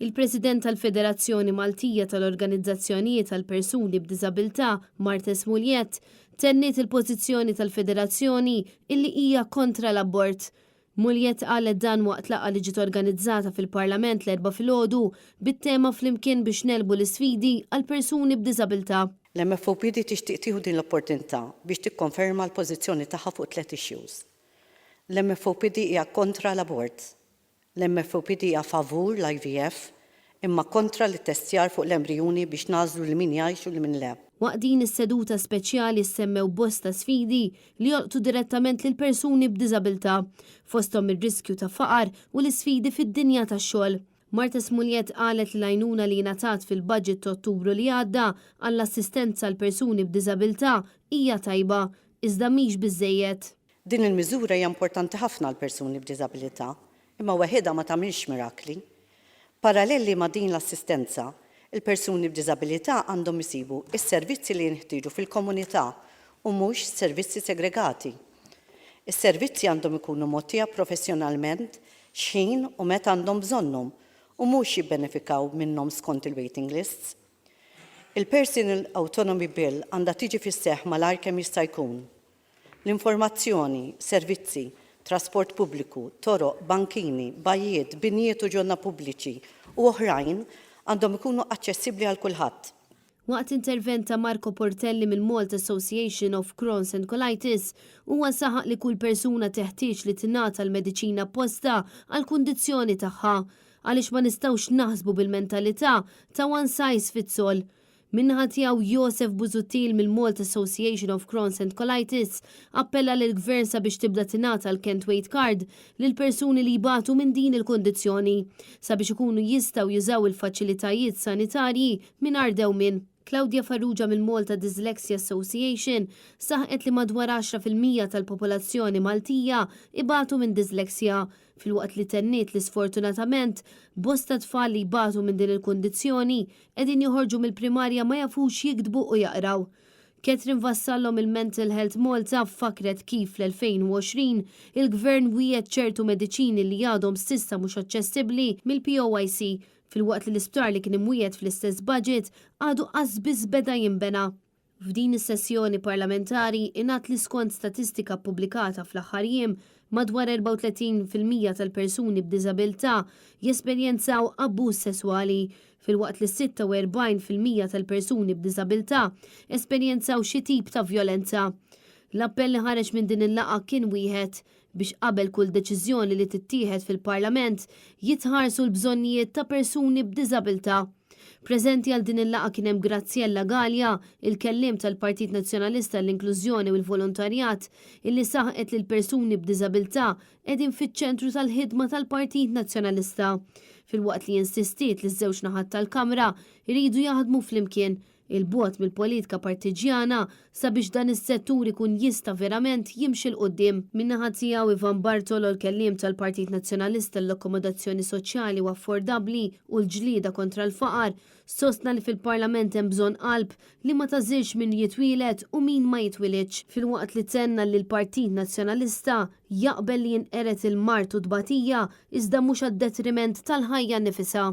Il-President tal-Federazzjoni Maltija tal-Organizzazzjonijiet għal Persuni b'Diżabilità, Marthese Mugliett, tenniet il-pożizzjoni tal-Federazzjoni illi hija kontra l-abort. Mugliett qalet dan waqt laqgħa li ġiet organizzata fil-Parlament l-Erbgħa filgħodu bit-tema Flimkien biex negħlbu l-isfidi għal persuni b'diżabilità. L-MFOPD tixtieq tieħu din l-opportunità biex tikkonferma l-pożizzjoni tagħha fuq tlett issues. L-MFOPD hija kontra l-abort. L-MFOPD hija favur l-IVF imma kontra l-ittestjar fuq l-embrijuni biex nagħżlu lil min jgħix u lil min le. Waqt din is-seduta speċjali ssemmew bosta sfidi li jolqtu direttament lil persuni b'diżabilità, fosthom ir-riskju ta' faqar u l-isfidi fid-dinja tax-xogħol. Marthese Mugliett qalet li l-għajnuna li ngħatat fil-budget ta' Ottubru li għadda għall-assistenza għal persuni b'diżabilità hija tajba, iżda mhix biżżejjed. Din il-miżura hija importanti ħafna għal persuni b'diżabilità, imma weħidha ma tagħmilx mirakli. Paralelli ma' din l-assistenza, il-persuni b'diżabilità għandhom isibu s-servizzi li jinħtieġu fil-komunità u mhux servizzi segregati. Is-servizzi għandhom ikunu mgħottija professjonalment x'ħin u meta għandhom bżonnhom u mhux jibbenefikaw minnhom skont il-waiting lists. Il-Personal Autonomy Bill għandha tiġi fis-seħħ malajr kemm jista' jkun. L-informazzjoni, servizzi, trasport pubbliku, toroq, bankini, bajjiet, binjiet u ġonna pubbliċi u oħrajn għandhom ikunu aċċessibbli għal kulħadd. Waqt intervent ta' Marco Portelli mill-Malta Association of Crohn's and Colitis, huwa saħaq li kull persuna teħtieġ li tingħata l-mediċina apposta għall-kundizzjoni tagħha, għaliex ma nistgħux naħsbu bil-mentalità ta' one size fits all. Min-naħa tiegħu Josef Busuttil mill-Malta Association of Crohn's and Colitis appella lill-Gvern sabiex tibda tingħata l-Can't Wait Card lil persuni li jbatu minn din il-kundizzjoni sabiex ikunu jistgħu jużaw il-faċilitajiet sanitarji mingħajr dewmien. Claudia Farrugia mill-Malta Dyslexia Association saħqet li madwar 10% tal-popolazzjoni Maltija ibatu minn dyslexia filwaqt li tenniet li sfortunatament bosta tfal li jbatu minn din il-kundizzjoni qegħdin joħorġu mill-primarja ma jafux jiktbu u jaqraw. Catherine Vassallo mill-Mental Health Malta fakret kif fl-2020 il-Gvern wiegħed ċertu mediċini li għadhom s'issa mhux aċċessibbli mill-POIC filwaqt li l-isptar li kien imwiegħed fl-istess budget għadu qas biss beda jinbena. F'din is-sessjoni parlamentari ingħad li skont statistika ppubblikata fl-aħħar jiem, madwar 34% tal-persuni b'diżabilità jesperjenzaw abbuż sesswali, filwaqt li 46% tal-persuni b'diżabilità esperjenzaw xi tip ta' vjolenza. L-appell li ħareġ minn din il-laqgħa kien wieħed biex qabel kull deċiżjoni li tittieħed fil-Parlament jitħarsu l-bżonnijiet ta' persuni b'diżabilità. Preżenti għal din il-laqgħa kien hemm Graziella Galea, il-kelliem tal-Partit Nazzjonalista għall-Inklużjoni u l-Volontarjat, illi saħqet li l-persuni b'diżabilità qegħdin fiċ-ċentru tal-ħidma tal-Partit Nazzjonalista, filwaqt li insistiet li ż-żewġ naħat tal-Kamra jridu jaħdmu flimkien 'il bogħod mill-politika partiġġjana sabiex dan is-settur ikun jista' verament jimxi 'l quddiem. Min-naħa tiegħu Ivan Bartolo l-kelliem tal-Partit Nazzjonalista għall-Akkomodazzjoni Soċjali u Affordabbli u l-Ġlieda kontra l-Faqar sostna li fil-Parlament hemm bżonn qalb li ma tagħżilx min jitwieled u min ma jitwilidx filwaqt li tenna li l-Partit Nazzjonalista jaqbel li jinqered il-mard u t-tbatija iżda mhux għad-detriment tal-ħajja nnifisha.